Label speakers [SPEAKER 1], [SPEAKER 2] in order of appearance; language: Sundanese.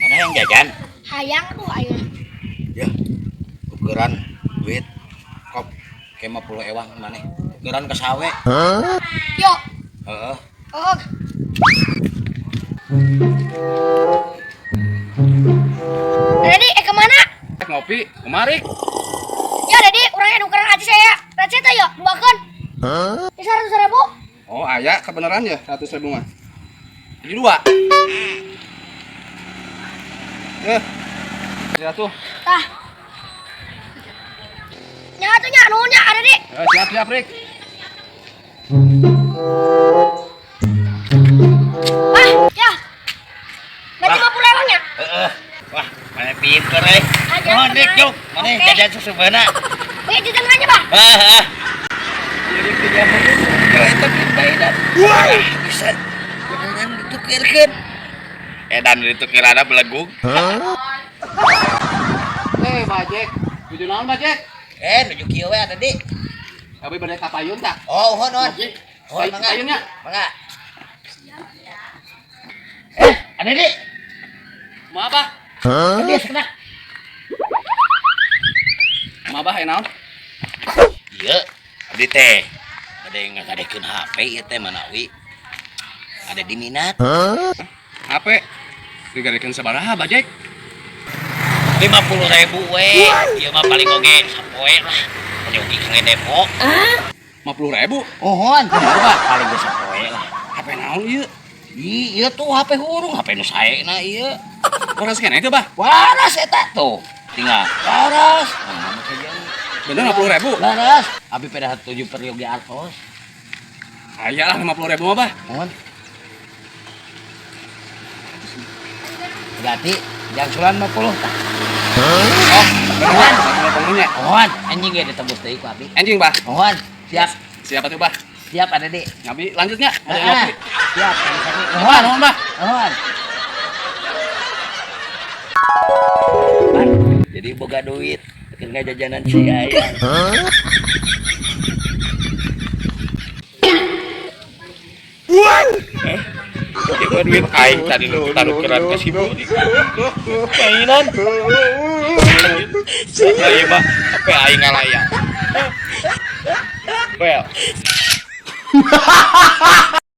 [SPEAKER 1] Mana yang jajan?
[SPEAKER 2] Hayang tuh ayo.
[SPEAKER 1] Ya. Tukeran duit kop ke 50 ewang maneh. Tukeran ke sawe.
[SPEAKER 2] Yo.
[SPEAKER 1] Heeh.
[SPEAKER 2] Oh. Dedi, kemana?
[SPEAKER 3] Ngopi, kemari.
[SPEAKER 2] Ya Dedi, orangnya nukeran aja saya. Receh tuh yo, duakeun. Hah? 100.000.
[SPEAKER 3] Oh, aya kebenaran ya 100.000 mah. Jadi dua. Ya tuh.
[SPEAKER 2] Tah. Nya tuh nya nuhun nya ada Dedi.
[SPEAKER 3] Siap siap, Rik.
[SPEAKER 2] Ah, ya. Berarti 50 ewangnya?
[SPEAKER 1] Heeh. Wah, mana pinter euy. Nuhun Dik, yuk. Mana jajan susu beuna.
[SPEAKER 2] Oke, jajan aja, Bah.
[SPEAKER 1] Heeh. Jadi 30 eta duit. Wah, bisa. Beneran ditukerkeun. Edan ditukeranna belegug.
[SPEAKER 3] Bajek. Nuju naon, Bajek?
[SPEAKER 1] Nuju kieu we ada, Dik.
[SPEAKER 3] Abi bade ka payun tah.
[SPEAKER 1] Oh, uhun, uhun. Uhun, mangga.
[SPEAKER 3] Payunnya.
[SPEAKER 1] Mangga. Ada, Dik.
[SPEAKER 3] Mau apa?
[SPEAKER 1] Hah? Dia kena.
[SPEAKER 3] Mau apa, naon?
[SPEAKER 1] Iya, abdi teh. Ada yang ngagadekeun HP ieu teh manawi. Ada di minat.
[SPEAKER 3] HP. Digadekeun sabaraha, Bajek?
[SPEAKER 1] 50.000 we. Ieu mah paling oge sapoe lah. Oge kangge depo.
[SPEAKER 3] 50.000?
[SPEAKER 1] Uhun, kumaha paling ge sapoe lah.
[SPEAKER 3] HP naon ieu?
[SPEAKER 1] Iya tuh HP hurung, HP nu saena ieu.
[SPEAKER 3] Waras keneh teh, Bah?
[SPEAKER 1] Waras eta tuh. Tinggal waras. Nah,
[SPEAKER 3] bener 50.000?
[SPEAKER 1] Waras. Abi pada 7 peryogi artos.
[SPEAKER 3] Aya lah 50.000 mah, Bah.
[SPEAKER 1] Mohon. Berarti jangsulan 50 tah.
[SPEAKER 3] Oh, beneran. 50-nya.
[SPEAKER 1] Mohon, anjing ge ditebus deui ku abi.
[SPEAKER 3] Anjing, Bah.
[SPEAKER 1] Mohon, siap.
[SPEAKER 3] Siap atuh, Bah.
[SPEAKER 1] Siap ada, Dik.
[SPEAKER 3] Ngabi lanjutnya. Ada ngopi.
[SPEAKER 1] Siap,
[SPEAKER 3] Mohon, mohon, Bah.
[SPEAKER 1] Mohon. Jadi boga duit, keur ngajajanan si aya. Coba duit aing tadi nu tarukeran ka si Budi. Mainan. Saya mah apa aing ngalaya. Well.